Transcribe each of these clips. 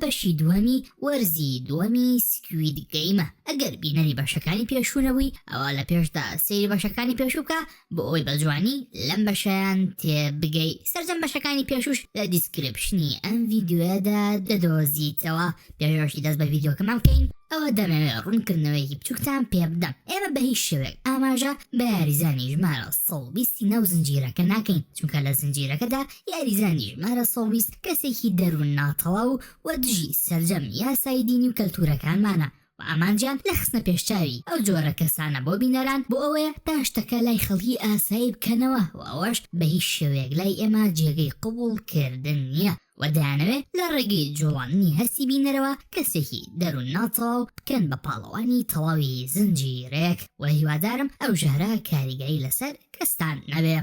بەشی دووەمی وەرزی دووەمی Squid Game ە. ئەگەر بینەری بەشەکانی پێشوو نەبووی ئەوا لە پێشدا سەیری بەشەکانی پێشوو بکە بۆ ئەوەی بە جوانی لەم بەشەیان تێبگەی. سەرجەم بەشەکانی پێشووش لە description ی ئەم ڤیدیۆیەدا دەدۆزیتەوە. پێش ئەوەشی دەست بە ڤیدیۆکەمان بکەین ئەوە دەمەوێت ڕوونکردنەوەیەکی بچووکتان پێ بدەم. ئێمە بە هیچ شێوەیەک ئاماژە بە یاریزانی ژمارە 120 ی ناو زنجیرەکە ناکەین، چونکە لە زنجیرەکەدا یاریزانی ژمارە 120 کەسێکی دەروون ناتەواو و دژی سەرجەم یاسای دینی و کەلتوورەکانمانە و ئامانجیان لە خستنە پێشچاوی ئەو جۆرە کەسانە بۆ بینەران بۆ ئەوەیە تا شتەکە لای خەڵکی ئاسایی بکەنەوە و ئەوەش بە هیچ شێوەیەک لای ئێمە جێگەی قبوڵ کردن نییە و دەیانەوێ لە ڕێگەی جوڵاندنی هەستی بینەرەوە کەسێکی دەروون ناتەواو بکەن بە پاڵەوانی تەواوی زنجیرەیەک و هیوادارم ئەو ژەهرە کاریگەری لەسەر کەستان نەبێ.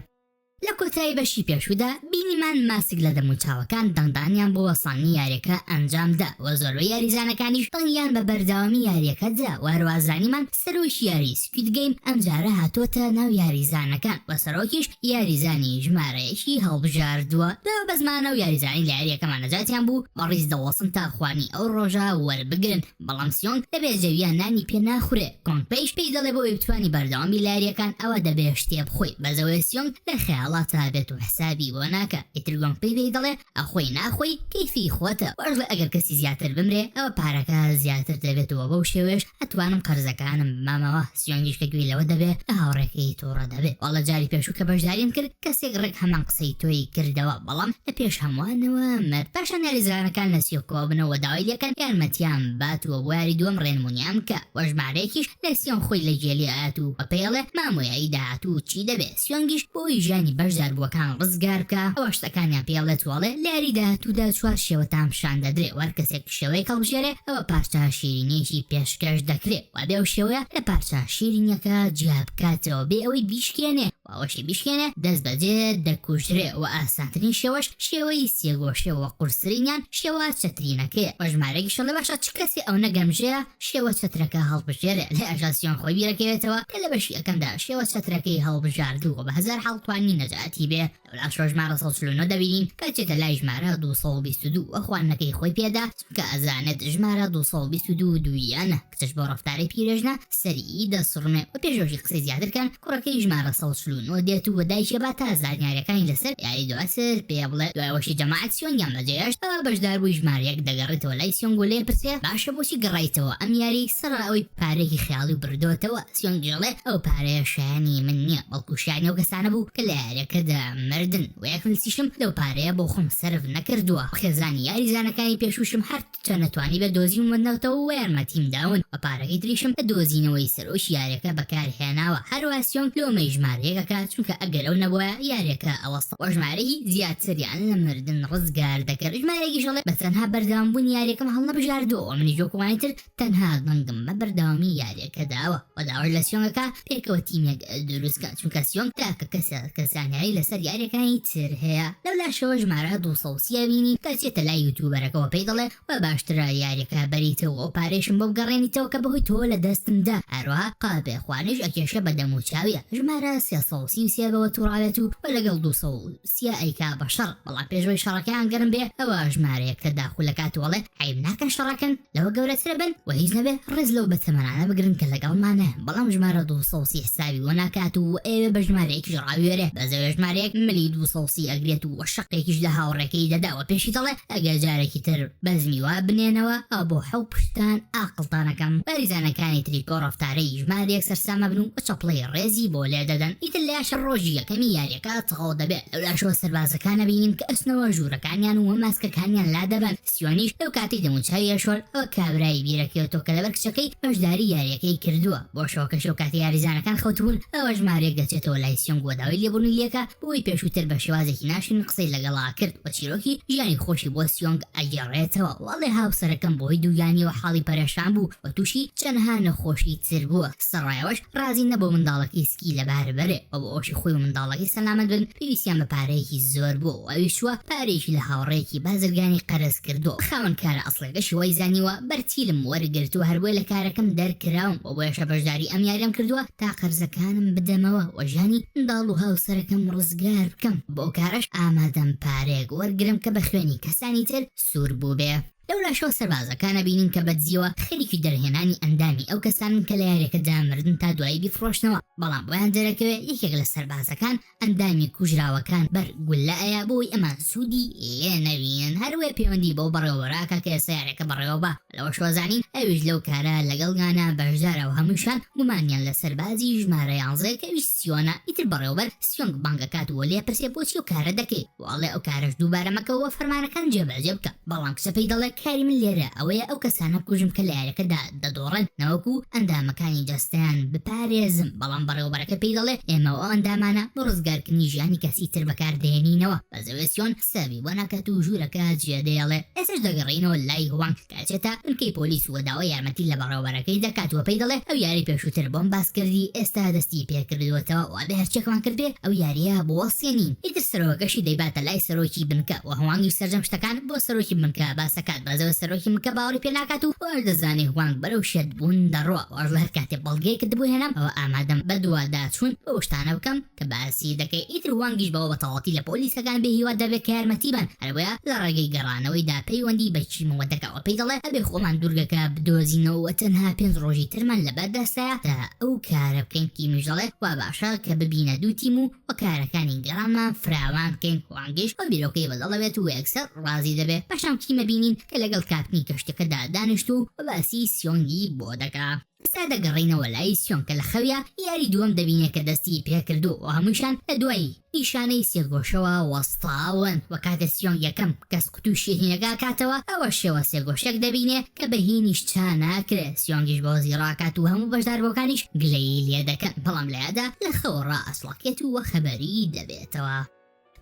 لە کۆتایی بەشی پێشوودا بینیمان ماسک لە دەموچاوەکان دەنگدانیان بۆ وەستاندنی یاریەکە ئەنجامدا و زۆربەی یاریزانەکانیش دەنگیان بە بەردەوامی یاریەکە دا و هەروەها زانیمان سەرۆکی یاری Squid Game ئەمجارە هاتۆتە ناو یاریزانەکان و سەرۆکیش یاریزانی ژمارە یەکی هەڵبژاردووە. دوای بەزمانە و یاریزانانی لە یاریەکەمان نەجاتیان بوو بە ڕیز دەوەستن تا خوانی ئەو ڕۆژە وەربگرن بەڵام سیۆنگ دەبێ زەویە نانی پێ ناخورێ کۆنگ پەیش پێی دەڵێ بۆ ئەوەی بتوانی بەردەوام بی لە یاریەکان ئەوە دەبێ شتێ بخۆی بەس ئەوەیە سیۆنگ لە خەیاڵاتا بێت و حسابی بۆ ناکا ئیتر گۆنگ پەی پێی دەڵێ ئەخۆی ناخۆی کەیفی خۆتە وەشڵێ ئەگەر کەسی زیاتر بمرێ ئەوە پارەکە زیاتر دەبێت و بەو شێوەیەش ئەتوانم قەرزەکانم بمامەوە سیۆنگیش کە گوێی لەوە دەبێ لە هاوڕێکەی توڕە دەبێ وەڵا جاری پێشوو کە بەشداریم کرد کەسێک ڕێک هەمان قسەی تۆی کردەوە بەڵام لە پێش هەمووانەوە مرد. پاشان یاریزانەکان لە سیۆ کۆبنەوە داوای لێکەن یارمەتیان بات و بۆ یاری دووەم ڕێنمونیان بکە و ژمارەیەکیش لە سیۆن خۆی لە گێلی ئەیات و پێی ئەڵێ مامۆ یاری داهاتوو چی دەبێ سیۆنگیش بۆ ئەوەی ژیانی بەشداربووەکان ڕزگار بکا ئەوە شتەکانیان پێ ئەڵێت و ئەڵێ لە یاری داهاتوودا چوار شێوەتان پیشان دەدرێ و هەر کەسێک شێوەیەک هەڵبژێرێ ئەوە پارچە شیرینیەکی پێشکەش دەکرێ و ئەبێ ئەو شێوەیە لە پارچە شیرینیەکە جیا بکاتەوە بێ ئەوەی بیشکێنێ. و ئەوەشی بیشکێنێ دەست بەجێ دەکوژرێ و ئاسانترین شێوەش شێوەی سێگۆشە و قورسترینیان شێوە چەترینەکەیە و ژمارەیەکیش ئەڵێ باشە چ کەسێ ئەونە گەمژەیە شێوە چەترەکە هەڵبژێرێ لێ ئەژاسیۆن خۆی بیرەکەوێتەوە کە لە بەشی یەکەمدا شێوە چەترەکەی هەڵبژاردوو و بە هەزار حاڵ توانی نەجاتی بێ لەولاش ژمارە 149 دەبینین کە چێتە لای ژمارە 222 و خواردنەکەی خۆی پێدا چونکە ئەزانێت ژمارە 222 دوویانە. کچەش بەو ڕەفتارەی پیرێژنە سەری دەسوڕمێ و پێش ئەوەشی قسەی زیاتر کەن کوڕەکەی ژمارە 149 دێت و دایکی ئەبات تا زانیاریەکانی لەسەر یاری دواتر پێ بڵێ دوای ئەوەشی جەماعەت سیۆنگیان بەجێهێشت ئەوا بەشداربووی ژمارە یەک دەگەڕێتەوە لای سیۆنگ و لێی پرسێ باشە بۆچی گەڕایتەوە ئەم یاری سەرەڕای ئەوەی پارەیەکی خەیاڵی بردۆتەوە سیۆنگ دەڵێ ئەو پارەیە شایەنی من نیە بەڵکو شایەنی ئەو کەسانە بوو کە لە یاریەکەدا مردن و یەک فلسیشم لەو پارەیە بۆ خۆم سەرف نەکردووە خێزانی یاریزانەکانی پێشووشم هەر چەندە توانیبێ دۆزیومەتەوە و یارمەتیم داون و پارەکەی تریشم لە دۆزینەوەی سەرۆکی یاریەکە بەکار هێناوە هەروەها سیۆنگ لۆمەی ژمارە یەک ئەکات چونکە ئەگەر ئەو نەبوایە یاریەکە ئەوەستا و ژمارەیەکی زیاتریان لە مردن ڕزگار دەکرد ژمارەیەکیش ئەڵێ بە تەنها بەردەوام بوونی یاریەکەم هەڵنەبژاردووە و منیش وەکو ئەوانی تر تەنها دەنگم بە بەردەوامی یاریەکە داوە و داواش لە سیۆنگ ئەکا پێکەوە تیمێک دروست کەن چونکە سیۆنگ تاکە کەسە کە زانیاری لەسەر یاریەکانی تر هەیە لەولاشەوە ژمارە 230 ئەبینی دەچێتە لای یوتیوبەرەکەوە پێی دەڵێ وە باشترە یاریەکە بەریتەوە ئەو پارەیشم بۆ بگەڕێنیتەوە کە بەهۆی تۆوە لە دەستم دا هەروەها قاپێ خوانیش ئەکێشێ بە دەم و چاویا ژمارە 333 بەوە توڕاوێت و وە لەگەڵ 230 ئەیکا بە شەڕ بەڵام پێش ئەوەی شەڕەکەیان گەرم بێ ئەوە ژمارەیەک تەداخول ئەکات و ئەڵێ عەیب ناکەن شەڕەکەن لەوە گەورەترە بن و هیچ نەبێ ڕێز لەو بەتەمەنانە بگرن کە لەگەڵمانە بەڵام ژمارە 230 حسابی بۆ ناکات و ئەیەوێ بە ژمارەیەکیش ڕاوێرێ بەس ئەوێ ژمارەیەک ملی 230 ئەگرێت و شەقێکیش لە هاوڕێکەی دەدا و پێشی دەڵێ ئەگەر جارێکی تر بەزمی وا بنێنەوە ئەوە بۆ حەو پشتتان ئاقڵتان ئەکەم. یاریزانەکانی تریش بەو ڕەفتارەی ژمارەیەک سەرسام ئەبن و چەپڵەی ڕێزی بۆ لێدەدەن. ئیتر لەیاشە ڕۆژی یەکەمی یاریەکە تەواو دەبێ. لەولاشەوە سەربازەکان ئەبینین کە ئەچنەوە ژوورەکانیان و ماسکەکانیان لادەبەن. سیۆنیش لەو کاتەی دەموچاوی ئەشۆرد ئەوە کابرای بیرەکەوتەوە کە لەبەر کچەکەی بەشداری یاریەکەی کردووە. بۆ شەوەکەش لەو کاتەی یاریزانەکان خەوتبوون ئەوە ژمارەیەک دەچێتەوە لای سیۆنگ و داوای لێبوردنی لێکا بۆی پێشووتر بە شێوازێکی ناشرین قسەی لەگەڵا کرد و چیرۆکی ژیانی خۆشی بۆ سیۆنگ ئەگێڕێتەوە و ئەڵێ هاوسەرەکەم بەهۆی دووگیانیەوە حاڵی پەرێشان بوو و تووشی چەنەها نەخۆشی تر بووە سەڕای ئەوەش ڕازی نەبوو منداڵەکەی سکی لەبار بەرێ و بۆ ئەوەشی خۆی و منداڵەکەی سەلامەت بن پێویستیان بە پارەیەکی زۆر بووە و ئەویش چووە پارەیەکی لە هاوڕێیەکی بازرگانی قەرز کردووە و خاوەن کارە ئەسڵیەکەشی وای زانیوە بەرتیلم وەرگرتووە هەر بۆیە لە کارەکەم دەرکراوم و بۆیەشە بەشداری ئەم یاریەم کردووە تا قەرزەکانم بدەمەوە و ژیانی منداڵ و هاوسەرەکەم ڕزگار بکەم، بۆ ئەو کارەش ئامادەم پارەیەک وەرگرم کە بە خوێنی کەسانی تر سوور بووبێ. لەولاش. لەویاشەوە سەربازەکان ئەبینین کە بەدزیەوە خەریکی دەرهێنانی ئەندامی ئەو کەسانەن کە لە یاریەکەدا مردن تا دوایی بیفڕۆشنەوە، بەڵام بۆیان دەرەکەوێ یەکێک لە سەربازەکان ئەندامی کوژراوەکان بەر گوللە ئەیا بۆی ئەمان سوودی لێ نەبینن، هەروەیە پەیوەندی بەو بەڕێوەبەرە ئەکا کە ئێستا یاریەکە بەڕێوە با. لەوەشەوە زانین ئەویش لەو کارە لەگەڵ گانا بەشدارە و هەمووشیان گومانیان لە سەربازی ژمارە یانزەیە کە ئەویش سیۆنە، ئیتر بەڕێوەبەر سیۆنگ بانگ ئەکات و لێی ئەپرسێ بۆچی ئەو کارە دەکەی و ئەڵێ ئەو کارەش دووبارە مەکەوە و فەرمانەکان جێبەجێ بکە، بەڵام کچە پێی دەڵێ کاری من لێرە ئەوەیە ئەو کەسانە بکوژم کە لە یاریەکەدا دەدۆڕێن نەوەکو ئەندامەکانی جەستەیان بپارێزم، بەڵام بەڕێوەبەرەکە پێی دەڵێ ئێمە ئەو ئەندامانە بۆ ڕزگارکردنی ژیانی کەسی تر بەکاردەهێنینەوە. بەزەوێ سیۆن حسابی بۆ ناکات و ژوورەکە جێدەهێڵێ. ئێستاش دەگەڕێینەوە لای هوانگ کە ئەچێتە بنکەی پۆلیس و داوای یارمەتی لە بەڕێوەبەرەکەی دەکات و پێی دەڵێ ئەو یاریەی پێشووتر بۆم باس کردی ئێستا دەستی پێکردووەتەوە و ئەبێ هەرچیەکمان کردبێ ئەو یاریە بوەستێنین. ئیتر سەرۆکەکەشی دەیباتە لای سەرۆکی بنکە و هوانگیش سەرجەم شتەکان بۆ سەرۆکی بنکە باس ئەکات بەزەوێ سەرۆکی بنکە باوەڕی پێ ناکات و واش دەزانێ هوانگ بەرەو شێت بوون دەڕوا و ئەڵێ هەر کاتێ بەڵگەیەکت بۆ هێنام ئەوە ئامادەم بەدواداچوون بەو شتانە بکەم کە باسی دەکەی ئیتر وانگیش بەوە بەتەواوەتی لە پۆلیسەکان بێ هیوا دەبێت کە یارمەتی بەن هەربۆیە لە ڕێگەی گەڕانەوەیدا پەیوەندی بە کیمەوە دەکا و پێی دەڵێ ئەبێ خۆمان دوورگەکە بدۆزینەوە و تەنها پێنج ڕۆژی ترمان لەبەر دەستایە تا ئەو کارە بکەین کیمیش دەڵێ وا باشە کە ببینە دوو تیم و و کارەکانی گەڕانمان فراوان بکەین وانگیش ئەو بیرۆکەی بەدڵ دەبێت و یەکسەر ڕازی دەبێ پاشان کیمە بینین کە لەگەڵ کاپتنی کەشتیەکەدا دانیشتووە و باسی سیۆنگی بۆ دەکا. ئێستا دەگەڕێینەوە لای سیۆنگ کە لە خەویا یاری دووەم دەبینێ کە دەستی پێکردووە و هەموویشان لە دوای نیشانەی سێگۆشەوە وەستاون و کاتێ سیۆنگ یەکەم کەس قوتوو شیرینەکە ئەکاتەوە ئەوە شێوە سێگۆشەک دەبینێ کە بە هینیش چا ناکرێ سیۆنگیش بۆزی ڕاکات و هەموو بەشداربووەکانیش گلەیی لێ دەکەن بەڵام لەیادا لە خەو ڕائەچڵەکێت و خەبەری دەبێتەوە.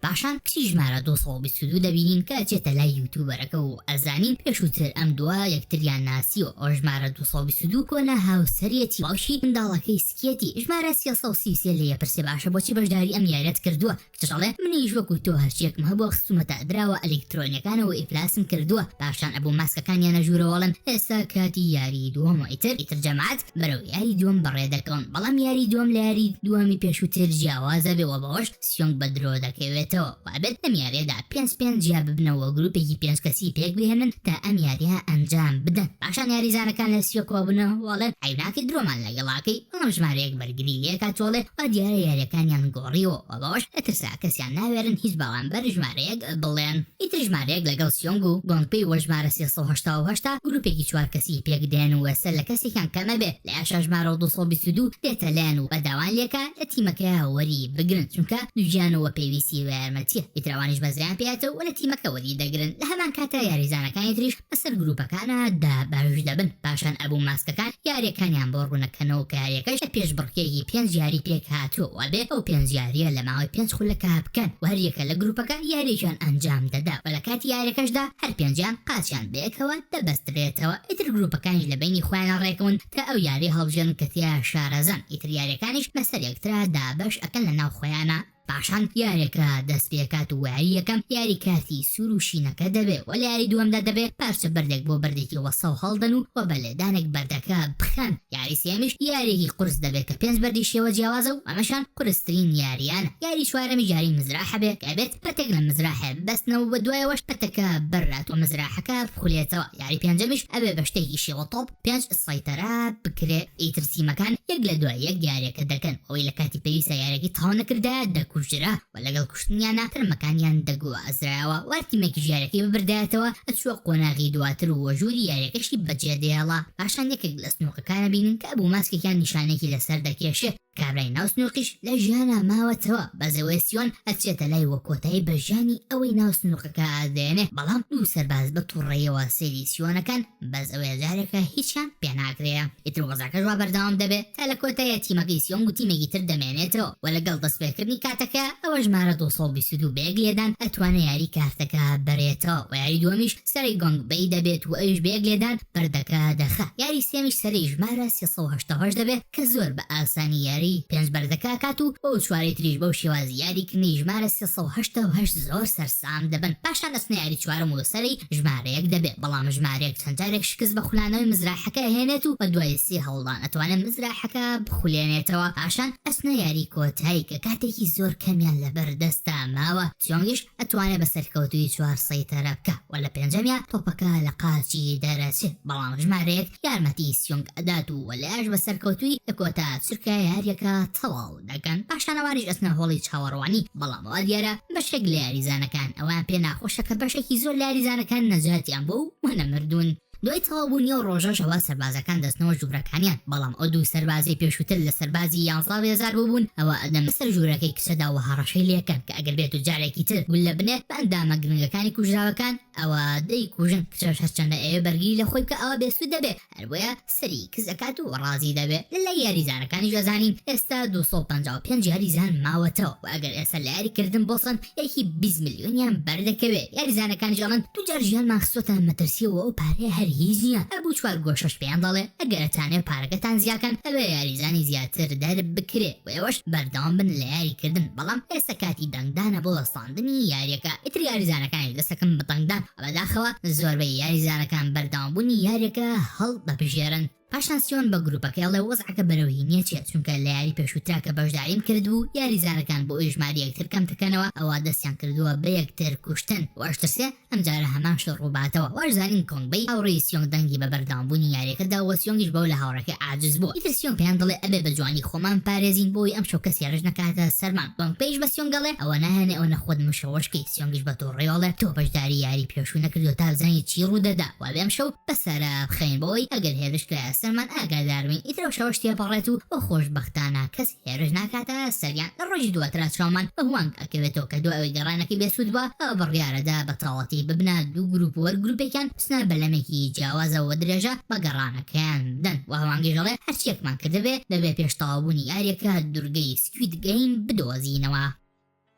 پاشان کچی ژمارە 222 دەبینین کە ئەچێتە لای یوتوبەرەکە و ئەزانین پێشووتر ئەم دووە یەکتریان ناسیوە ئەو ژمارە 222 کۆنە هاوسەریەتی باوکی منداڵەکەی سکیەتی ژمارە 333 لێی ئەپرسێ باشە بۆچی بەشداری ئەم یاریەت کردووە کچەش ئەڵێ منیش وەکو تۆ هەرچیەکم هەبووە خستومەتە دراوە ئەلیکترۆنیەکانەوە ئیفلاسم کردووە پاشان ئەبوو ماسکەکانیانە ژوورەوە ئەڵێن ئێستا کاتی یاری دووەمە ئیتر ئیتر جەماعەت بەرەو یاری دووەم بەڕێ دەکەون بەڵام یاری دووەم لە یاری دووەمی پێشووتر جیاوازە بێ وە بەوەش سیۆنگ بە درۆ دەکەوێتەوە و ئەبێت لەم یاریەدا پێنج پێنج جیا ببنەوە گروپێکی پێنج کەسی پێک بهێنن تا ئەم یاریە ئەنجام بدەن پاشان یاریزانەکان لە سیۆ کۆبنەوە و ئەڵێن عەیب ناکەی درۆمان لەگەڵاکەی بەڵام ژمارەیەک بەرگری لێکات و ئەڵێ وا دیارە یاریەکانیان گۆڕیوە و بەوەش لە ترسا کەسیان ناوێرن هیچ بەڕامبەر ژمارەیەک بڵێن. ئیتر ژمارەیەک لەگەڵ سیۆنگ و گۆنگ پێی وە ژمارە 388 گروپێکی چوار کەسی پێک دێن و سەر لە کەسێکیان کەم ئەبێ لە یاشا ژمارە 222 دێتە لایان و بە داوان لێکا لە تیمەکەیا وەری بگرن چونکە دووگیان و پێویستی بە یارمەتیە ئیتر ئەوانیش بەزەیان پێ ئەتەو و لە تیمەکە وەری دەگرن لە هەمان کاتا یاریزانەکانی تریش بەسەر گروپەکانا دابەش دەبن پاشان ئەبوو ماسکەکان یاریەکانیان بۆ ڕوونەکەنەوە کە یاریەکەش لە پێشبڕکێکی پێنج یاری پێک هاتووە و ئەبێ ئەو پێنج یاریە لە ماوەی پێنج خولەکا بکەن و هەریەکە لە گروپەکە یاریەکیان ئەنجام دەدا و لە کاتی یاریەکەشدا هەر پێنجیان قاچیان بەیەکەوە دەبەسترێتەوە ئیتر گروپەکانیش لە بەینی خۆیانا ڕێکەون تا ئەو یاریە هەڵبژێرن کە تیا شارەزان ئیتر یاریەکانیش بەسەر یەکترا دابەش ئەکەن لە ناو خۆیانا. پاشان یاریەکە دەست پێکات و یاری یەکەم یاری کارتی سوور و شینەکە دەبێ و لە یاری دووەمدا دەبێ پارچە بەردێک بۆ بەردێکی وەستاو هەڵدەن و و بە لێدانێک بەردەکە بخەن یاری سێیەمیش یاریەکی قورس دەبێ کە پێنج بەردی شێوە جیاوازە و ئەمەشان قورسترین یاریانە یاری چوارەمیش یاری مزراحە بێ کە ئەبێت پەتێک لە مزراحێ ببەستنەوە و دوایەوەش پەتەکە بەررات و مزراحەکە بخولێتەوە یاری پێنجەمیش ئەبێ بە شتێکی شێوە تۆپ پێنج سەیتەرە بکرێ ئیتر تیمەکان یەک لە دوای یەک یاریەکە دەکەن ئەوەی لە کاتی پێویستا یاریەکەی تەواو نەکردایە دەکوژرا و لەگەڵ کوشتنیانا تەرمەکانیان دەگوازرایەوە و هەر تیمێکیش یاریەکەی ببردایەتەوە ئەچووە قۆناغی دواتر و ژووری یاریەکەشی بەجێدێڵا پاشان یەکێک لە سنوقەکان ئەبینن کە ئەبوو ماسکێکیان نیشانەیەکی لەسەر دەکێشێ کابرای ناو سنوقیش لە ژیانا ماوەتەوە بەس ئەوەی سیۆن ئەچێتە لای وە کۆتایی بە ژیانی ئەوەی ناو سنوقەکە ئەدێنێ بەڵام دوو سەرباز بە توڕەیەوە سەیری سیۆنەکەن بەس ئەوەیە جارێکە هیچیان پێ ناکرێ ئیتر وەزعەکەش وا بەردەوام دەبێ تا لە کۆتاییا تیمەکەی سیۆنگ و تیمێکی تر دەمێنێتەوە وە لەگەڵ دەستپێکردنی کاتەکە ئەوە ژمارە 222 بە یەک لێدان ئەتوانێ یاری کارتەکە بەرێتەوە وە یاری دووەمیش سەرەی گۆنگ بەی دەبێت و ئەویش بە یەک لێدان بەردەکە دەخا یاری سێمیش سەرەی ژمارە 388 دەبێ کە زۆر بە ئاسانی یاری. یاری پێنج بەردەکە ئەکات و ئەو چوارەی تریش بەو شێوازی یاری کردنەی ژمارە 388 زۆر سەرسام دەبن. پاشان ئەچنە یاری چوارەم و سەرەی ژمارە یەک دەبێ، بەڵام ژمارە یەک چەند جارێک شکست بە خولانەوەی مزراحەکە ئەهێنێت و بە دوای سێ هەوڵدان ئەتوانێ مزراحەکە بخولێنێتەوە. پاشان ئەچنە یاری کۆتایی کە کاتێکی زۆر کەمیان لەبەر دەستا ماوە، سیۆنگیش ئەتوانێ بە سەرکەوتوویی چوار سەیتەرە بکا و لە پێنجەمیا تۆپەکە لە قاچی دەرەچێ، بەڵام ژمارە یەک یارمەتی سیۆنگ ئەدات و وەلایش بە سەرکەوتوویی لە کۆتا چرکە یاریەکە تەواو دەکەن. پاشان ئەوانیش ئەچنە هۆڵی چاوەڕوانی، بەڵام وا دیارە بەشێک لە یاریزانەکان ئەوەیان پێ ناخۆشە کە بەشێکی زۆر لە یاریزانەکان نەجاتیان بووە و نەمردوون. دوای تەواو بوونی ئەو ڕۆژەش ئەوا سەربازەکان دەچنەوە ژوورەکانیان، بەڵام ئەو دوو سەربازەی پێشووتر لە سەربازی یانزا بێزار بووبوون ئەوا ئەدەن بەسەر ژوورەکەی کچەدا و هەڕەشەی لێکەن کە ئەگەر بێتو جارێکی تر گوللە بنێ بە ئەندامە گرنگەکانی کوژراوەکان ئەوا دەیکوژن، کچەش هەرچەندە ئەیەوێ بەرگری لە خۆی بکا ئەوا بێسوود دەبێ هەر بۆیە سەری کز ئەکات و ڕازی دەبێ. لە لای یاریزانەکانیش ئەزانین ئێستا 255 یاریزان ماوەتەوە و ئەگەر ئێستا لە یاری کردن بۆسن یەکی 20 ملیۆنیان بەردەکەوێ. یاریزانەکانیش ئەڵێن دووجار ژیانمان خستۆتە مەترسیەوە ئەو پارەیە هەر هیچ نیە. ئەبوو چوار گۆشەش پێیان دەڵێ ئەگەر ئەتانەوێ پارەکەتان زیاکەن ئەبێ یاریزانی زیاتر دەربکرێ و ئێوەش بەردەوام بن لە یاری کردن بەڵام ئێستا کاتی دەنگدانە بۆ وەستاندنی یاریەکە ئیتر یاریزانەکانیش دەستەکەن بە دەنگدان. بەداخەوە زۆربەی یاریزانەکان بەردەوامبوونی یاریەکە هەڵدەبژێرن. پاشان سیۆن بە گروپەکەی ئەڵێ وەزعەکە بەرەو هینیە چێ چونکە لە یاری پێشووترا کە بەشداریم کردبوو یاریزانەکان بۆ ئەوەی ژمارەی یەکتر کەم بکەنەوە ئەوا دەستیان کردووە بە یەکتر کوشتن و ئەشترسێ ئەمجارە هەمان شت ڕووباتەوە واشزانین کۆنگ بەی هاوڕێی سیۆنگ دەنگی بە بەردەوامبوونی یاریەکە دا و سیۆنگیش بەوە لە هاوڕێکەی عاجز بووە ئیتر سیۆنگ پێیان دەڵێ ئەبێ بە جوانی خۆمان پارێزین بۆ ئەوەی ئەمشەو کەس هێرش نەکاتە سەرمان کۆنگ بەیش بە سیۆنگ ئەڵێ ئەوە ناهێنێ ئەوەنە خۆت مشەوەش کەی سیۆنگیش بە توڕەیی ئەڵێ تۆ بەشداری یاری پێشوو نەکردووە تا بزانی چی ڕوودەدا وابێ ئەمشەو بەسەرا بخەین بۆ ئەوەی ئەگەر هێرش کرایە سەرمان ئاگادار بین ئیتر ئەو شەوەش تێپەڕێت و بۆ خۆشبەختانە کەس هێرش ناکاتە سەریان لە ڕۆژی دواترا چاومان بە هوانگ ئەکەوێتەوە کە دوای ئەوەی گەڕانەکەی بێسوود بووە ئەوە بڕیارەدا بە تەواوەتی ببنە دوو گروپ و هەر گروپێکیان بچنە بەلەمێکی جیاوازەوە درێژە بە گەڕانەکەیان بدەن و هوانگیش ئەڵێ هەرچیەکمان کردبێ دەبێ پێش تەواوبوونی یاریەکە دورگەی سکوید گەیم بدۆزینەوە.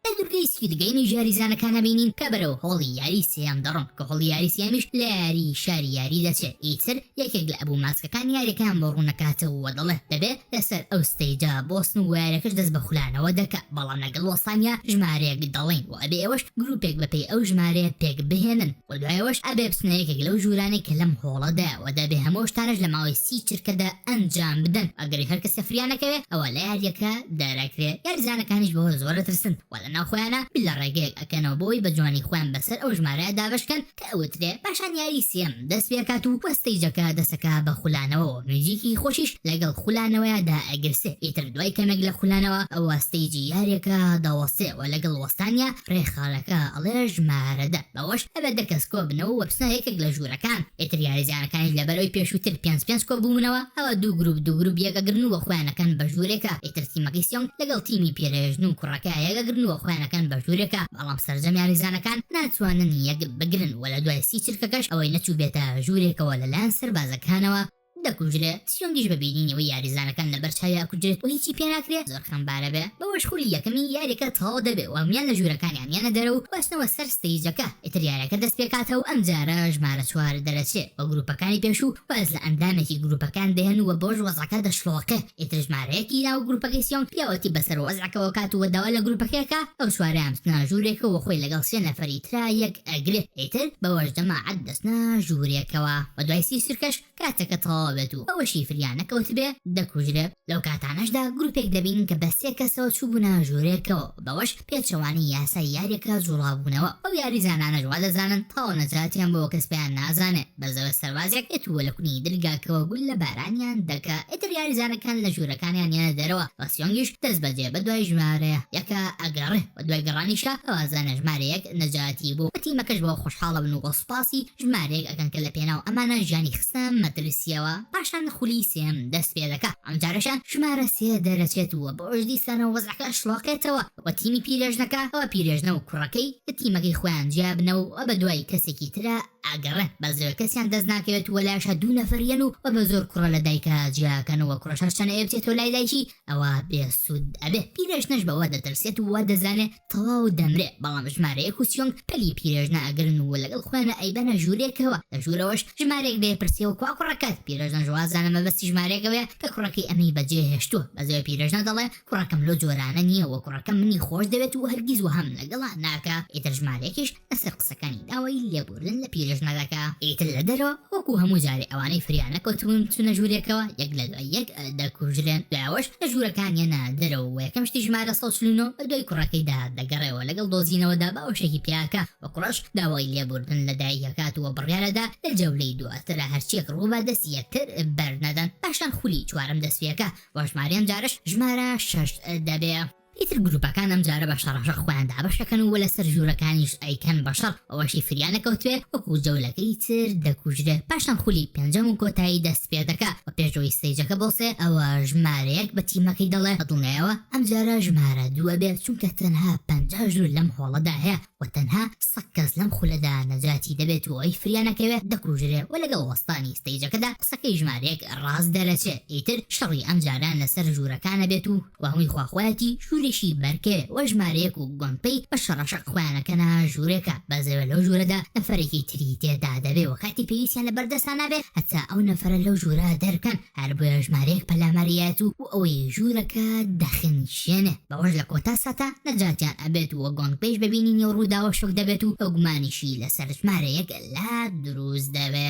لە دورگەی سکوید گەیمیش یاریزانەکان ئەبینین کە بەرەو هۆڵی یاری سێیەم دەڕۆن کە هۆڵی یاری سێیەمیش لە یاری شاری یاری دەچێ ئیتر یەکێک لە ئەبوو ماسکەکان یاریەکەیان بۆ ڕوونەکاتەوە و دەڵێ دەبێ لەسەر ئەو stage ە بۆستن و یاریەکەش دەست بە خولانەوە دەکا بەڵام لەگەڵ وەستانیا ژمارەیەک دەڵێین و ئەبێ ئێوەش گروپێک بەپێی ئەو ژمارەیە پێک بهێنن و دوای ئەوەش ئەبێ بچنە یەکێک لەو ژوورانەی کە لەم هۆڵەدایە و دەبێ هەموو ئەو شتانەش لە ماوەی 30 چرکەدا ئەنجام بدەن ئەگەر هەر کەسێ فریا نەکەوێ ئەوە لە یاریەکە دەرەکرێ یاریزانەکانیش بەوە زۆر ئەترسن و لە ناو خۆیانا بیر لە ڕێگەیەک ئەکەنەوە بۆ ئەوەی بە جوانی خۆیان بەسەر ئەو ژمارەیە دابەش کەن کە ئەوترێ پاشان یاری سێیەم دەست پێکات و وە stage ەکە دەسەکا بە خولانەوەوە میوزیکی خۆشیش لەگەڵ خولانەوەیا دائەگرسێ ئیتر دوای کەمێک لە خولانەوە ئەوە stage ی یاریەکە دەوەستێ وە لەگەڵ وەستانیا ڕێکخەرەکە ئەڵێ ژمارە دە بەوەش ئەبێ دە کەس کۆبنەوە و بچنە یەکێک لە ژوورەکان ئیتر یاریزانەکانیش لەبەرئەوەی پێشووتر پێنج پێنج کۆبوونەوە ئەوە دوو گروپ دوو گروپ یەک ئەگرن و خۆیان ئەکەن بە ژوورێکا ئیتر تیمەکەی سیۆنگ لەگەڵ تیمی پیرێژن و کوڕەکە یەک ئەگرن و خۆیان ئەکەن بە ژوورێکا بەڵام سەرجەم یاریزانەکان ناتوانن یەک بگرن و لە دوای 30 چرکەکەش ئەوەی نەچووبێتە ژوورێکەوە لەلایەن سەربازەکانەوە دەکوژرێ، سیۆنگیش بە بینینی ئەوەی یاریزانەکان لەبەر چاوی ئەکوژرێت و هیچی پێ ناکرێ زۆر خەمبارە بێ، بەوەش خولی یەکەمی یاریەکە تەواو دەبێ و هەموویان لە ژوورەکانیان یەنە دەرەوە و ئەچنەوە سەر stage ەکە، ئیتر یاریەکە دەست پێکاتەوە ئەمجارە ژمارە چوار دەرەچێ و گروپەکانی پێشوو واز لە ئەندامێکی گروپەکان دێن و بەوەش وەزعەکە دەشڵۆقێ، ئیتر ژمارە یەکی ناو گروپەکەی سیۆنگ پیاوەتی بەسەر وەزعەکەوە کات و داوا لە گروپەکەی ئەکا ئەو چوارەیان بچنە ژوورێکەوە و خۆی لەگەڵ سێ نەفەری ترا یەک ئەگرێ، ئیتر بەوەش جەماعەت دەچنە ژوورێکەوە و دوای 30 چرکەش کاتەکە تەواو بێت و ئەوەشی فریا نەکەوتبێ دەکوژرێ، لەو کاتانەشدا گروپێک دەبینین کە بە سێ کەسەوە چووبوونە ژوورێکەوە بەوەش پێچەوانەی یاسای یاریەکە جوڵابوونەوە، ئەو یاریزانانەش وادەزانن تەواو نەجاتیان بۆوە کەس پێیان نازانێ، بەس ئەوە سەربازێک دێت و لە کونی درگاکەوە گوللە بارانیان دەکا، ئیتر یاریزانەکان لە ژوورەکانیان یەنە دەرەوە و سیۆنگیش دەستبەجێ بەدوای ژمارە یەکا ئەگەڕێ و دوای گەڕانیشا ئەوازانە ژمارە یەک نەجاتی بوو و تیمەکەش بەوە خۆشحاڵەبن و سوپاسی ژمارەیەک ئەکەن کە لە پێناو ئەمانە ژیانی خستە مەترسیەوە. پاشان خولی سێیەم دەست پێدەکا، ئەمجارەشیان ژمارە سێ دەرەچێت و بەوەش دیسانەوە وەزعەکە ئەشڵۆقێتەوە. و تیمی پیرێژنەکە ئەوە پیرێژنە و کوڕەکەی لە تیمەکەی خۆیان جیابنەوە و بە دوای کەسێکی ترا ئەگەڕێن بەس لەوێ کەسیان دەست ناکەوێت و لاشە دوو نەفەر یەن و بە زۆر کوڕە لە دایکە جیاکەنەوە کوڕەش هەرچەنە ئەیە بچێتەوە لای دایکی ئەوە بێ سوود ئەبێ پیرێژنەش بەوە دەترسێت و وا دەزانێ تەواو دەمرێ بەڵام ژمارە یەک و سیۆنگ پەلی پیرێژنە ئەگرن و لەگەڵ خۆیانا ئەیبەنە ژوورێکەوە لە ژوورەوەش ژمارەیەک دەیپرسێ و کوا کوڕەکەت پیرێژنەش وازانە مەبەستی ژمارەیەک ئەوەیە کە کوڕەکەی ئەمەی بەجێ هێشتووە بەس ئەوێ پیرێژنە دەڵێ کوڕەکەم لەو جۆرانە نییە و کوڕەکەم منی خۆش دەوێت و هەرگیز وەهام لەگەڵا ناکا ئیتر ژمارەیەکیش لەسەر قسەکانی داوای لێبوردن لە پیرێژنە دەکا. ئیتر لە دەرەوە وەکو هەموو جارێ ئەوانەی فریا نەکەوتبوون چونە ژوورێکەوە یەک لە دوای یەک دەکوژرێن دوای ئەوەش لە ژوورەکان یەنە دەرەوە و یەکەم شتی ژمارە 149 بە دوای کوڕەکەیدا دەگەڕێەوە لەگەڵ دۆزینەوەدا باوەشێکی پیاکا و کوڕەش داوای لێبوردن لە دایک ئەکات و بڕیارەدا لە جەولەی دواترا هەرچیەک ڕووبا دەستی یەکتر بەرنەدەن پاشان خولی چوارەم دەستپێکا و ژمارەی ئەمجارەش ژمارە شەش دەبێ. ئیتر گروپەکان ئەمجارە بە شەڕەشەڕ خۆیان دابەش ئەکەن و لەسەر ژوورەکانیش ئەیکەن بە شەڕ، ئەوەشی فریا نەکەوتبێ وەکو جەولەکەی تر دەکوژرێ. پاشان خولی پێنجەم و کۆتایی دەست پێ دەکا و پێش ئەوەی stage ەکە بوەستێ ئەوە ژمارەیەک بە تیمەکەی دەڵێ بەدڵنیایەوە ئەمجارە ژمارە دوو ئەبێ چونکە تەنها 50 ژوور لەم هۆڵەدا هەیە و تەنها سەد کەس لەم خولەدا نەجاتی دەبێت و ئەوەی فریا نەکەوێ دەکوژرێ و لەگەڵ وەستانی stage ەکەدا قسەکەی ژمارەیەک ڕاست دەرەچێ ئیتر شەڕی ئەمجارەیان لەسەر ژوورەکان ئەبێت و و هەمووی خوا خۆیەتی ژوورێکی بەرکەوێ و ژمارەیەک و گۆنپەی بە شەڕەشەق خۆیان ئەکەنە ژوورێکە بەزەوێ لەو ژوورەدا نەفەرێکی تری تێدا دەبێ و کاتی پێویستیان لە بەردەستا نابێ هەتا ئەو نەفەرە لەو ژوورە دەرکەن هەر بۆیە ژمارەیەک پەلاماری ئەیات و ئەوەی ژوورەکە دەخنکێنێ بەوەش لە کۆتا ساتا نەجاتیان ئەبێت و گۆنپەیش بە بینینی ئەو ڕووداوە شۆک دەبێت و گومانیشی لەسەر ژمارەیەک لا دروست دەبێ.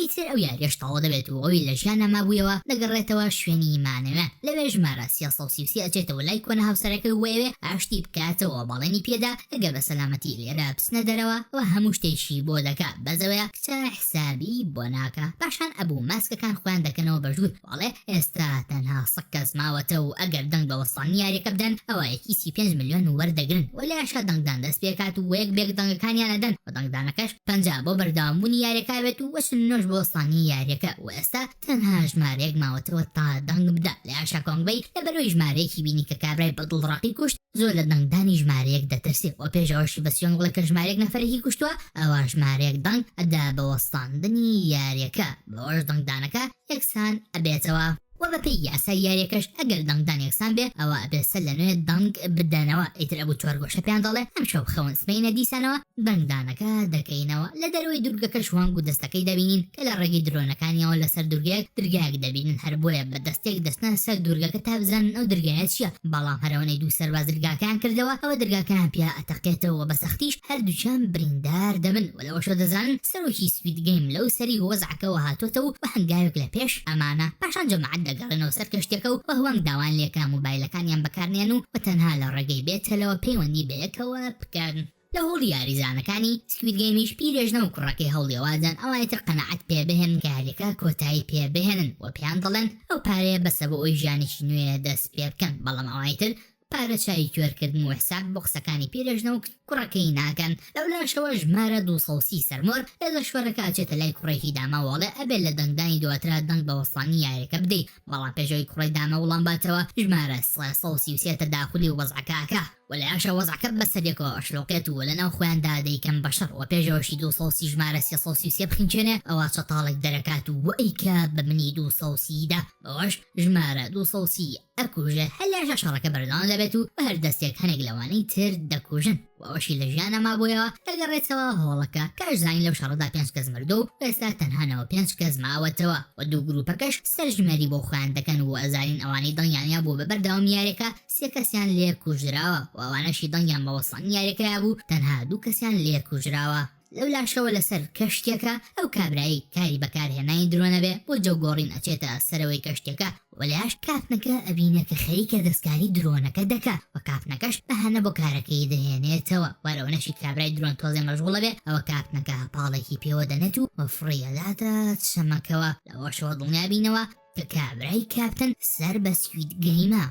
ئیتر ئەو یاریەش تەواو دەبێت و ئەوی لە ژیانا مابوویەوە دەگەڕێتەوە شوێنی مانەوە، لەوێ ژمارە 333 ئەچێتەوە لای کۆنە هاوسەرەکەی و ئەیەوێ ئاشتی بکاتەوە، بەڵێنی پێدا ئەگەر بە سەلامەتی لێرە بچنە دەرەوە و هەموو شتێکی بۆ دەکا، بەس ئەوەیە کچە حسابی بۆ ناکا. پاشان ئەبوو ماسکەکان خۆیان دەکەنەوە بە ژوور و ئەڵێ ئێستا تەنها سەد کەس ماوەتە و ئەگەر دەنگ بە وەستانی یاریەکە بدەن ئەوا یەکی 35 ملیۆن وەردەگرن و لەیاشا دەنگدان دەست پێکات و یەک بەیەک دەنگەکانیان ئەدەن و دەنگدانەکەش 50 بۆ بەردەوام بوونی یاریەکە ئەبێت و 49 بۆ وەستانی یاریەکە و ئێستا تەنها ژمارەیەک ماوەتەوە تا دەنگ بدا لەیاشا کۆنگبەی لەبەرئەوەی ژمارەیەکی بینی کە کابرای بە دڵ ڕەقی کوشت زۆر لە دەنگدانی ژمارەیەک دەترسێ و پێش ئەوەشی بە سیۆنگ بڵێ کە ژمارەیەک نەفەرێکی کوشتووە ئەوا ژمارەیەک دەنگ ئەدا بە وەستاندنی یاریەکە بەوەش دەنگدانەکە یەکسان ئەبێتەوە. وە بەپێی یاسای یاریەکەش ئەگەر دەنگدان یەکسان بێ ئەوا ئەبێ سەر لە نوێ دەنگ بدەنەوە ئیتر ئەبوو چوارگۆشە پێیان دەڵێ ئەمشەو بخەون سبەینە دیسانەوە دەنگدانەکە دەکەینەوە لە دەرەوەی دورگەکەش وانگ و دەستەکەی دەبینین کە لە ڕێگەی درۆنەکانیەوە لەسەر دورگەیەک درگایەک دەبینن هەر بۆیە بە دەستێک دەچنە سەر دورگەکە تا بزانن ئەو درگایە چیە بەڵام هەر ئەوەنەی دوو سەرباز درگاکەیان کردەوە ئەوە درگاکەیان پیا ئەتەقێتەوە وە بە سەختیش هەردووکیان بریندار دەبن وە لەوەشەوە دەزانن سەرۆکی Squid Game لەو سەری وەزعەکەوە هاتۆتەوە و هەنگاوێک لە پێش ئەمانە پاشان جەماعەت دەگەڕێنەوە سەر کەشتیەکە و وانگ داوایان لێکا مۆبایلەکانیان بەکارنێن و تەنها لە ڕێگەی بێ تەلەوە پەیوەندی بەیەکەوە بکەن. لە هۆڵی یاریزانەکانی Squid Game یش پیرێژنە و کوڕەکەی هەوڵی ئەوەدەن ئەوانی تر قەناعەت پێ بهێنن کە یاریەکە کۆتایی پێ بهێنن و پێیان دەڵێن ئەو پارەیە بەسە بۆ ئەوەی ژیانێکی نوێ دەست پێ بکەن بەڵام ئەوانی تر پارە چاوی کوێرکردن و حساب بۆ قسەکانی پیرێژنە و کوڕەکەی ناکەن لەولاشەوە ژمارە 230 سەرمۆر لە دەشوەرەکە ئەچێتە لای کوڕێکی داماو ئەڵێ ئەبێ لە دەنگدانی دواترا دەنگ بە وەستانی یاریەکە بدەی بەڵام پێش ئەوەی کوڕەی دامە وڵام باتەوە ژمارە 333 تەداخولی وەزعەکە ئەکا. وە لایاشە وەزعەکە بەسەریەکەوە ئەشلۆقێت و لەناو خۆیاندا دەیکەن بەشەڕ وە پێش ئەوەشی 230 ژمارە 333 بخنکێنێ ئەوا چەتاڵێک دەرەکات و ئەیکا بە منی 230 دا بەوەش ژمارە 230 ئەکوژێ هەر لایاشە شەڕەکە بەردەوام دەبێت و بە هەر دەستێک هەنێک لەوانەی تر دەکوژن و ئەوەشی لە ژیانا مابوویەوە دەگەڕێتەوە هۆڵەکە کە ئەشزانین لەو شەڕەدا پێنج کەس مردووە و ئێستا تەنها 95 کەس ماوەتەوە و دوو گروپەکەش سەرژمێری بۆ خۆیان دەکەن و ئەزانین ئەوانەی دەنگیان یابوو بە بەردەوامی یاریەکە سێ کەسیان لێ کوژراوە و ئەوانەشی دەنگیان بە وەستانی یاریەکە یابوو تەنها دوو کەسیان لێ کوژراوە. لەولاشەوە لەسەر کەشتیەکە ئەو کابرایەی کاری بەکارهێنانی درۆنە بێ بۆ جەو گۆڕین ئەچێتە سەرەوەی کەشتیەکە و لەیاش کاپتنەکە ئەبینێ کە خەریکە دەستکاری درۆنەکە دەکا و کاپتنەکەش بەهانە بۆ کارەکەی دەهێنێتەوە و هەر ئەوەنەشی کابرای درۆن تۆزێ مەشغوڵە بێ ئەوە کاپتنەکە پاڵێکی پێوە دەنێت و فڕی ئەداتە چەمەکەوە لەوەشەوە دڵنیا بینەوە کە کابرای کاپتن سەر بە Squid Game ە.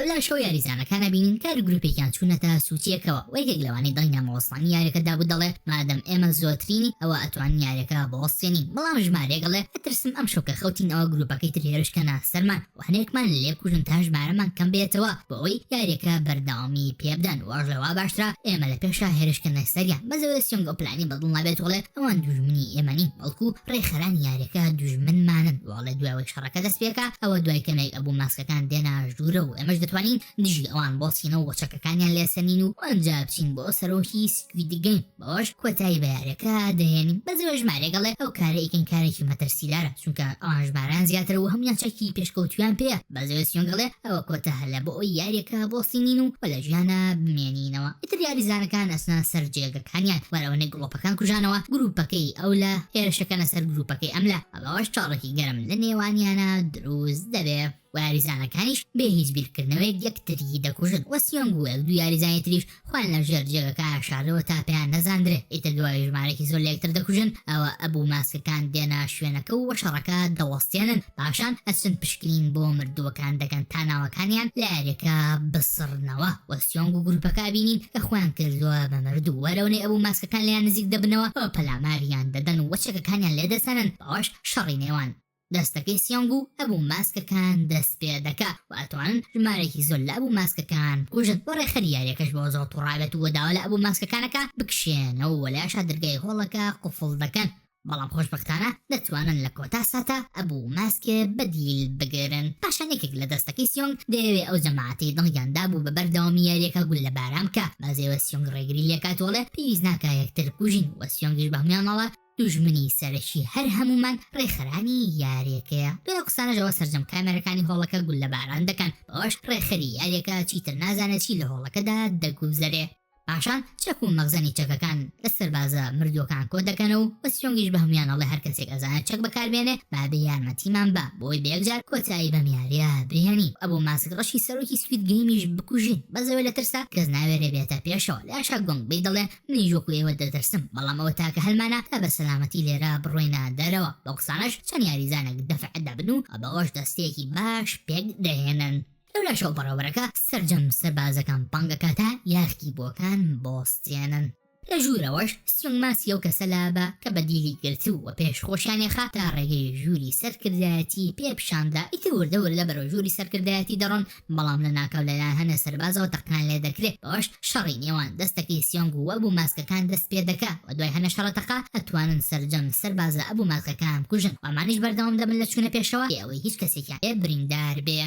لەولاشەوە یاریزانەکان ئەبینین کە هەر گروپێکیان چوونەتە سوچێکەوە و یەکێک لەوانەی دەنگیان بە وەستانی یاریەکە دابوو دەڵێ مادەم ئێمە زۆرترینین ئەوە ئەتوانین یاریەکە بوەستێنین بەڵام ژمارەیەک ئەڵێ ئەترسم ئەمشەو کە خەوتین ئەوە گروپەکەی تر هێرش کەنە سەرمان و هەنێکمان لێ بکوژن تا ژمارەمان کەم بێتەوە بۆ ئەوەی یاریەکە بەردەوامی پێ بدەن واش لەوە باشترە ئێمە لە پێشا هێرش کەنە سەریان بەس ئەوەی سیۆنگ ئەو پلانی بەدڵ نابێت و ئەڵێ ئەوان دوژمنی ئێمە نین بەڵکو ڕێکخەرانی یاریەکە دوژمنمانن و ئەڵێ دوای ئەوەی شەڕەکە دەست پێکا ئەوە دوای کەمێک ئەبوو ماسکەکان دێنە ژوورە و ئێمەش دەتوانین دژی ئەوان بۆسینەوە و چەکەکانیان لێسەنین و ئەنجا بچین بۆ سەرۆکی Squid Game بەوەش کۆتایی بە یاریەکە دەهێنین. بەس ئەوە ژمارەیەک ئەڵێ ئەو کارە ئەیکەین کارێکی مەترسیدارە چونکە ئەوان ژمارەیان زیاترە و هەموویان چەکی پێشکەوتویان پێیە. بەس ئەوە سیۆنگ ئەڵێ ئەوە کۆتا هەلە بۆ ئەوەی یاریەکە بۆسینین و لە ژیانا بمێنینەوە. ئیتر یاریزانەکان ئەچنە سەر جێگەکانیان وەر ئەوەنەی گڵۆپەکان کوژانەوە گروپەکەی ئەولا هێرشەکەنە سەر گروپەکەی ئەملا بەوەش شەڕێکی گەرم لە نێوانیانا دروست دەبێ. و یاریزانەکانیش بێ هیچ بیرکردنەوەیەک یەکتری دەکوژن و سیۆنگ و یەک دوو یاریزانی تریش خۆیان لە ژێر جێگەکە شاردەوە تا پێیان نەزاندرێ ئیتر دوای ژمارەیەکی زۆر لە یەکتر دەکوژن ئەوە ئەبوو ماسکەکان دێنە شوێنەکە و شەڕەکە دەوەستێنن پاشان ئەچن پشکنین بۆ مردووەکان دەکەن تا ناوەکانیان لە یاریەکە بسڕنەوە و سیۆنگ و گروپەکە ئەبینین کە خۆیان کردووە بە مردوو وە لەوەنەی ئەبوو ماسکەکان لێیان نزیک دەبنەوە پەلاماریان دەدەن و چەکەکانیان لێدەسەنن بەوەش شەڕی نێوان دەستەکەی سیۆنگ و ئەبوو ماسکەکان دەست پێ دەکا و ئەتوانن ژمارەیەکی زۆر لە ئەبوو ماسکەکان بکوژن و ڕێکخەری یاریەکەش بەوە زۆر توڕابێت و داوا لە ئەبوو ماسکەکان ئەکا بکشێنەوە و لەیاشا درگای هۆڵەکە قوفڵ دەکەن بەڵام خۆشبەختانە دەتوانن لە کۆتا ساتا ئەبوو ماسکێ بە دیل بگرن پاشان یەکێک لە دەستەکەی سیۆنگ دەیەوێ ئەو جەماعەتەی دڵیان دابوو بە بەردەوامی یاریەکە گوللە باران بکا بەزێوە سیۆنگ ڕێگری لێکات و ئەڵێ پێویست ناکا یەکتر بکوژین و سیۆنگیش بە هەموویان ئەڵێ دوژمنی سەرەکی هەر هەموومان ڕێکخەرانی یاریەکەیە. دوای ئەو قسانەش ئەوە سەرجەم کامێرەکانی هۆڵەکە گوللەباران دەکەن، بەوەش ڕێکخەری یاریەکە چیتر نازانێت چی لە هۆڵەکەدا دەگوزەرێ. پاشان چەک و مەخزەنی چەکەکان لە سەربازە مردووەکان کۆدەکەنەوە و سیۆنگیش بە هەموویان ئەڵێ هەر کەسێک ئەزانێت چەک بەکاربێنێ با بێ یارمەتیمان با بۆی بە یەکجار کۆتایی بەم یاریە بهێنین. ئەبوو ماسک ڕەشی سەرۆکی Squid Game یش بکوژین، بەس ئەوێ لە ترسا کەس ناوێرێ بێتە پێشەوە. لاشا گۆنگ بەی دەڵێ منیش وەکو ئێوە دەترسم، بەڵام ئەوە تاکە هەلمانە تا بە سەلامەتی لێرە بڕۆینە دەرەوە. بەو قسانەش چەند یاریزانێک دەفع دەبن و بەوەش دەستەیەکی باش پێک دەهێنن. لەولاشەوە بەڕێوەبەرەکە سەرجەم سەربازەکان بانگ ئەکات تا یاخیبووەکان بوەستێنن. لە ژوورەوەش سیۆنگ ماسی ئەو کەسە لابا کە بە دیلی گرتبوو و پێش خۆشیانی خا تا ڕێگەی ژووری سەرکردایەتی پێ پیشان دا. ئیتر وردە وردە بەرەو ژووری سەرکردایەتی دەڕۆن بەڵام لەناکاو لەلایەن هەنێ سەربازەوە تەقەیان لێدەکرێ، بەوەش شەڕی نێوان دەستەکەی سیۆنگ و ئەبو ماسکەکان دەست پێدەکا و دوای هەنێ شەڕە تەقە ئەتوانن سەرجەم سەربازە ئەبو ماسکەکان بکوژن و ئەمانیش بەردەوام دەبن لە چوونە پێشەوە بێ ئەوەی هیچ کەسێکیان پێ بریندار بێ.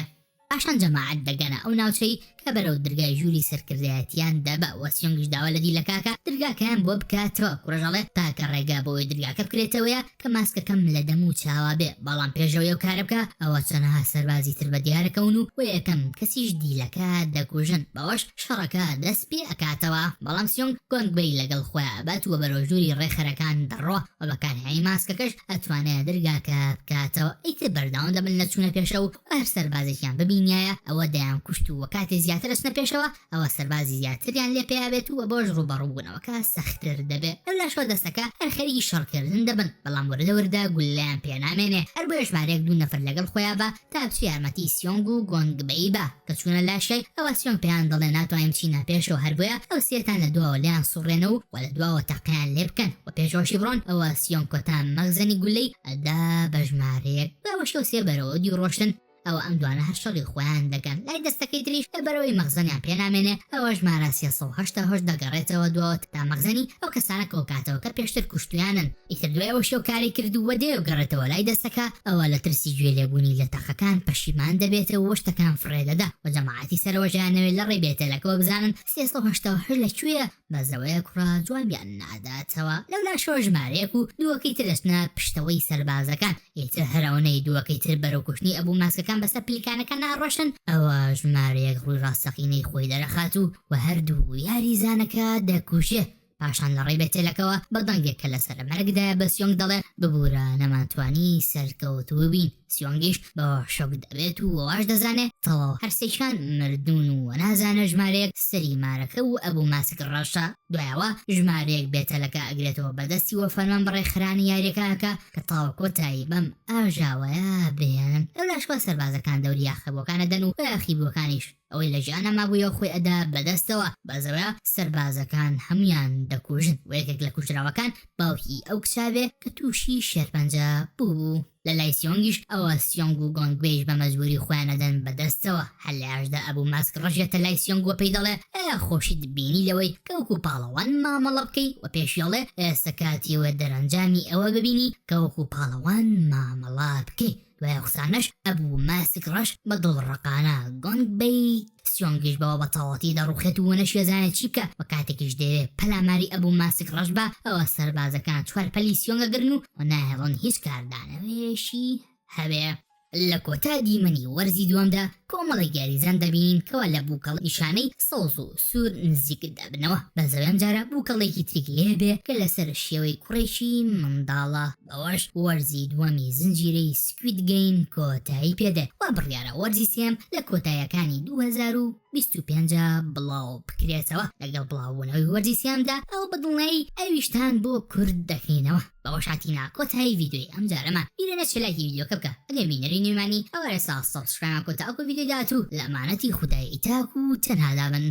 پاشان جەماعەت دەگەنە ئەو ناوچەی کە بەرەو درگای ژووری سەرکردایەتیان دەبا و سیۆنگیش داوا لە دیلەکە ئەکا درگاکەیان بۆ بکاتەوە، کوڕەش ئەڵێ تاکە ڕێگا بۆ ئەوەی درگاکە بکرێتەوەیە کە ماسکەکەم لە دەم و چاوا بێ، بەڵام پێش ئەوەی ئەو کارە بکا ئەوە چەنەها سەربازی تر بە دیارەکەون و وە یەکەم کەسیش دیلەکە دەکوژن، بەوەش شەڕەکە دەست پێ ئەکاتەوە. بەڵام سیۆنگ گۆنگ بەی لەگەڵ خۆیا ئەبات و بەرەو ژووری ڕێکخەرەکان دەڕوا و بەکارهێنانی ماسکەکەش ئەتوانێ درگاکە بکاتەوە، ئیتر بەردەوام دەبن لە چوونە پێشەوە و هەر سەربازێکیان ببینیایە ئەوە دەیانکوشت و وە کاتێ زیاتر ئەچنە پێشەوە ئەوە سەربازی زیاتریان لێ پەیا بێت و بەوەش ڕووبەڕووبوونەوەکە سەختتر دەبێ. لەولاشەوە دەستەکە هەر خەریکی شەڕکردن دەبن، بەڵام وردە وردە گوللەیان پێ نامێنێ، هەر بۆیە ژمارەیەک دوو نەفەر لەگەڵ خۆیا بە تا بچێ یارمەتی سیۆنگ و گۆنگ بەی با، کە چوونە لاشای ئەوا سیۆنگ پێیان دەڵێ ناتوانین بچینە پێشەوە هەر بۆیە ئەو سێتان لە دواوە لێیان سوڕێنەوە و لە دواوە تەقەیان لێ بکەن و پێشەوەشی بڕۆن، ئەوا سیۆنگ کۆتا مەخزەنی گوللەی ئەدا بە ژمارەیەک، بەوەش ئەو سێ بەرەوە دیو ڕۆشتن. ئەوە ئەم دوانە هەر شەڕی خۆیان دەکەن، لای دەستەکەی تریش لەبەرئەوەی مەخزەنیان پێ نامێنێ ئەوە ژمارە 388 دەگەڕێتەوە دواوە تا مەخزەنی ئەو کەسانە کۆکاتەوە کە پێشتر کوشتویانن، ئیتر دوای ئەوەشی ئەو کارەی کرد و دەیەوگەڕێتەوە لای دەستەکە ئەوە لە ترسی گوێ لێبوونی لە تەقەکان پەشیمان دەبێتەوە و شتەکان فڕێ دەدا و جەماعەتی سەرەوەش ئەیانەوێ لە ڕێی بێتەلەکەوە بزانن 388 لە کوێیە بەس ئەوەیە کوڕە جوابیان ناداتەوە. لەولاشەوە ژمارەیەک و دووەکەی تر دەچنە پشتەوەی سەربازەکان، ئیتر هەر ئەوەنەی دووەکەی تر بەرەو کوشتنی ئەبوو ماسکەکان بەسەر پلیکانەکانا ئەڕۆشتن، ئەوا ژمارەیەک ڕووی ڕاستەقینەی خۆی دەرەخات و و هەردوو یاریزانەکە دەکوژێ. پاشان لە ڕێی بەتێلەکەوە بە دەنگێک کە لەسەر مەرگدایە بە سیۆنگ دەڵێ، ببورە نەمانتوانی سەرکەوتوو بین. سیۆنگیش بەوە شۆک دەبێت و واش دەزانێ تەواو هەرسێکیان مردوون و نازانێ ژمارەیەک سەری مارەکە و ئەبوو ماسک ڕەشە. دوایەوە ژمارەیەک بێتەلەکە ئەگرێتەوە بەدەستی و فەرمان بە ڕێکخەرانی یاریەکە ئەکا کە تاوە کۆتایی بەم ئاژاوەیە بهێنن. لەولاشەوە سەربازەکان دەوری یاخیبووەکان ئەدەن و یاخیبووەکانیش ئەوەی لە ژیانا مابوویەوە خۆی ئەدا بەدەستەوە، بەزەوە سەربازەکان هەموویان دەکوژن و یەکێک لە کوژراوەکان باوکی ئەو کچە بێ کە تووشی شێرپەنجە بووبوو. لە لای سیۆنگیش ئەوە سیۆنگ و گۆنگ بێیش بە مەجبوری خۆیان ئەدەن بە دەستەوە، هەر لە یاشدا ئەبوو ماسک ڕەش یەتە لای سیۆنگ وە پێی دەڵێ ئایا خۆشیت بینی لەوەی کە وەکو پاڵەوان مامەڵە بکەی وە پێشی ئەڵێ ئێستا کاتی ئەوەیە دەرەنجامی ئەوە ببینی کە وەکو پاڵەوان مامەڵە بکەی. دوای ئەو قسانەش ئەبوو ماسک ڕەش بە دڵ ڕەقانە گۆنگ بێی سیۆنگیش بەوە بە تەواوەتی دەڕوخێت و نەشیەزانێت چی بکا وە کاتێکیش دەیەوێ پەلاماری ئەبوو ماسک ڕەش با ئەوە سەربازەکان چوار پەلی سیۆنگ ئەگرن و ناهێڵن هیچ کاردانەوەیەشی هەبێ. لە کۆتا دیمەنی وەرزی دووەمدا کۆمەڵێک یاریزان دەبینین کەوا لە بووکەڵ نیشانەی سەوز و سوور نزیک دەبنەوە، بەس ئەم جارە بووکەڵێکی تری لێ بێ کە لەسەر شێوەی کوڕێکی منداڵە. بەوەش وەرزی دووەمی زنجیرەی Squid Game کۆتایی پێدێ و بڕیارە وەرزی سێیەم لە کۆتاییەکانی 2025 بڵاو بکرێتەوە، لەگەڵ بڵاوبوونەوەی وەرزی سێیەمدا ئەوە بە دڵنیایی ئەویشتان بۆ کورت دەکەینەوە. بەوەش هاتینە کۆتایی ڤیدیۆی ئەمجارەمان، بیرت نەچێ لایکی ڤیدیۆکە بکە ئەگەر بینەری نوێمانی، ئەوا ئێستا subscribe مان کە تاکو ڤیدیۆی داهاتوو لە ئەمانەتی خودای تاک و تەنهادا بن.